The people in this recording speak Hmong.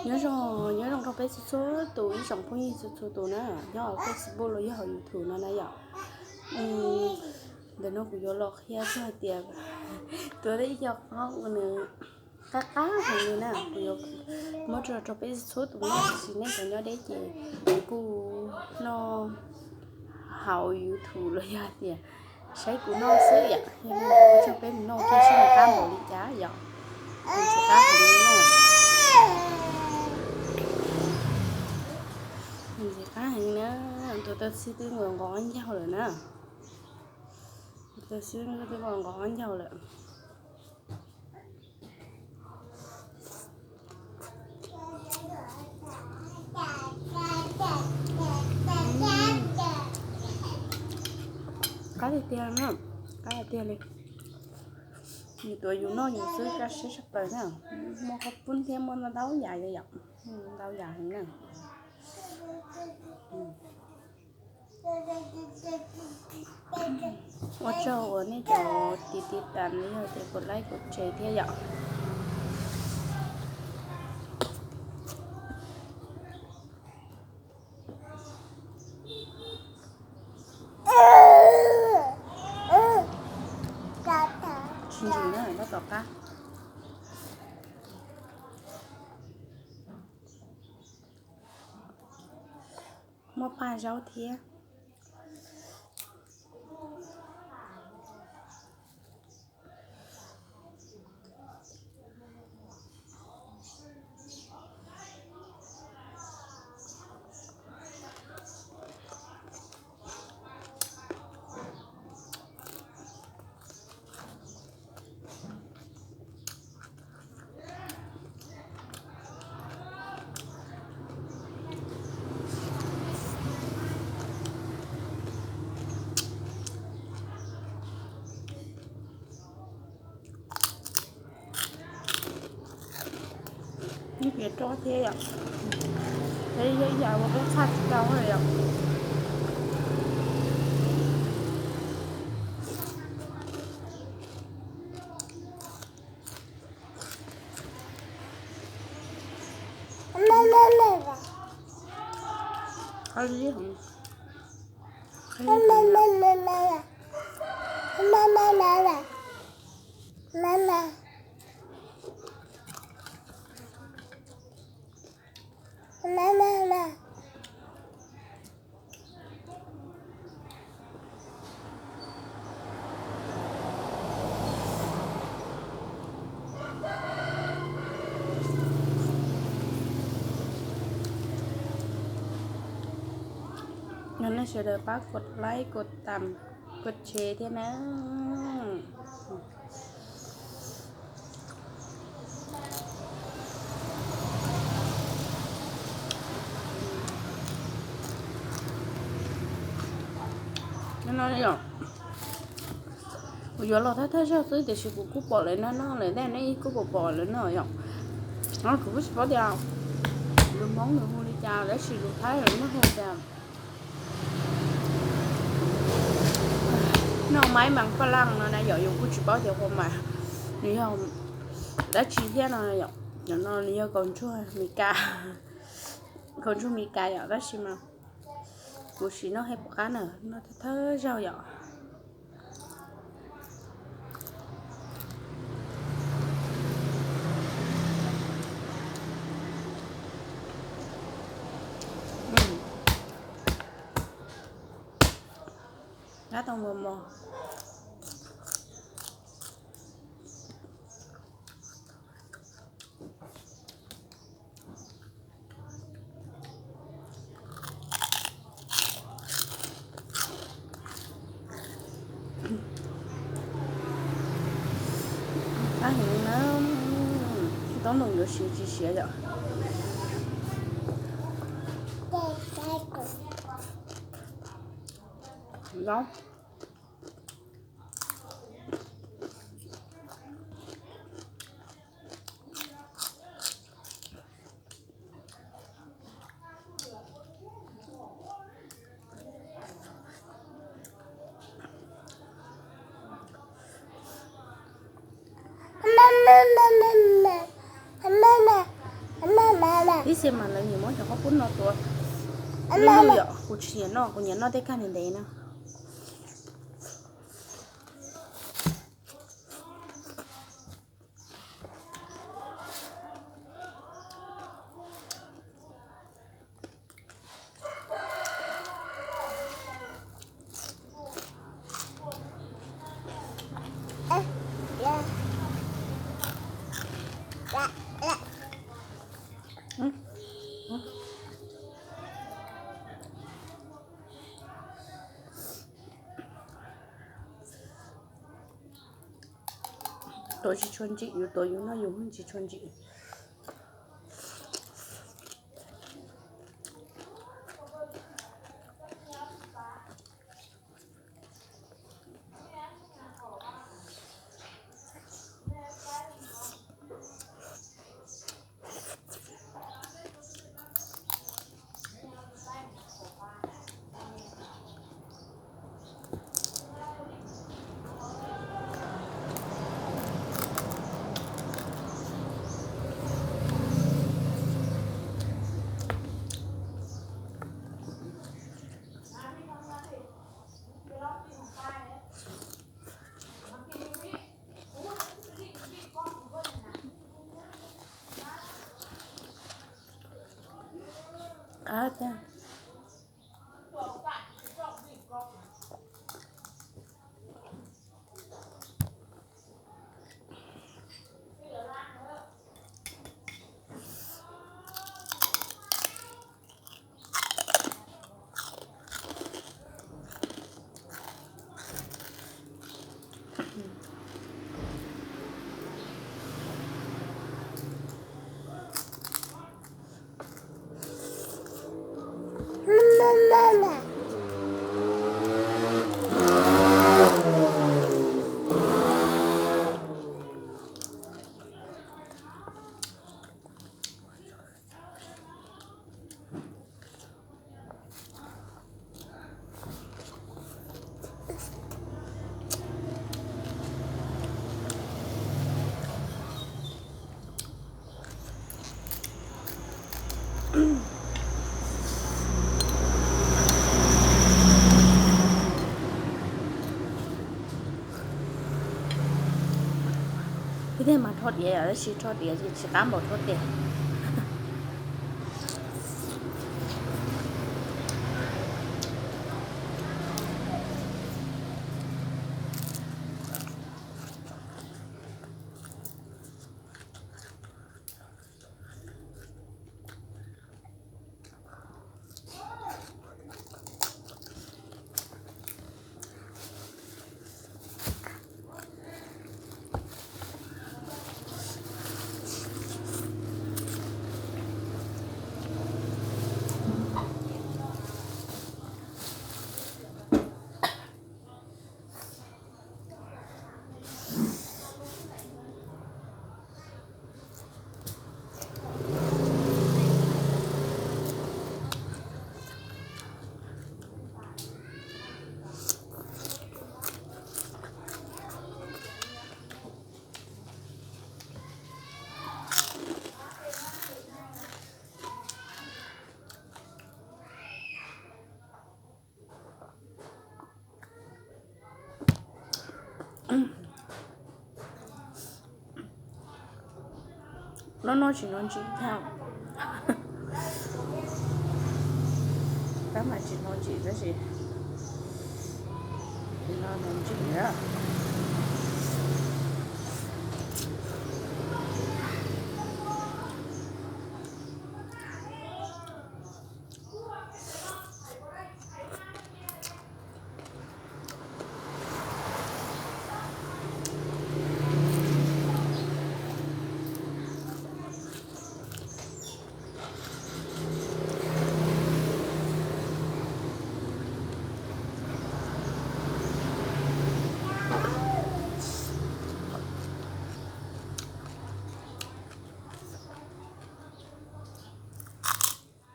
Nyob zoo, nyob zoo rau peb txhua txhua tus ib tsoom phooj ywg txhua txhua tus na, nyob hauv Facebook los yog hauv YouTube no na yom. Ntawm no kuv yuav los qhia txog hais tias tus ib co qaub nws qab qab heev li na, kuv yuav muab tso rau peb txhua tus noj, tiam sis nej cov nyob deb ces kuv kuj noj hauv YouTube los yog tias saib kuv noj xwb yom. Yog li ntawd ua tsaug peb mus noj kiag seb nws qab npaum li cas yom. Nws tsis qab heev li na. Nws tsis qab heev na. Tus taw xwb twb nqos nqos ncaug lawm na. Tus taw xwb twb nqos nqos ncaug lawm. Qab tiag tiag na, qab tiag tiag li. Nws tuav yus noj yus xwb kaj siab tshaj plaws na. Muaj qhov pub thiab muaj ntau ntau yam yom, ntau yam heev na. Ua tsaug uas nej cov tiv tiv tas los yog tias kuv like kuv share thiab yom. Tsis ntsim na, tab tom qab. Muaj paj zaub thiab. Ib pliag rov thiab yom. Peb yog ib yam uas peb txhaj tsis tau yom. Yog nej sawv daws pab kos like kos tam kos share thiab na. Kuv yuav los thawj thawj zaug xwb tiam sis kuv kuj pom lawv noj noj lawm ntag, nej kuj pom pom lawv noj yom. Kuv kuj tsis paub tias lus Hmoob nws hu li cas tab sis lus Thaib lawv muab hu tias noj maiv mas paj laj no na yom, yus kuj tsis paub tias hu mas nws yog dab tsi thiab no yom. Cov no nws yog kaus ntsuag Mes Kas, kaus ntsuag Mes Kas yom, tab sis mas kuv sim noj seb puas qab na, noj thawj thawj zaug yom. Qab tau mos mos. Qab heev na, taub ntoos yuav siav tsis siav yom. Zaub. Ib txhia mas lawv nyiam muab cov qhob pub no tuav lwj lwj yom, kuv tsis nyiam noj, kuv nyiam noj tej kab ntev ntev no. Tuav tsis tshua ntsim, yus tuav yus noj yus tsis tshua ntsim. Ib teg mas rho diav yom, tab sis rho diav ces tsis qab npaum rho diav. Noj noj tsis hnov ntsim thiab. Tab mas tsis hnov ntsim tab sis no hnov ntsim lawm.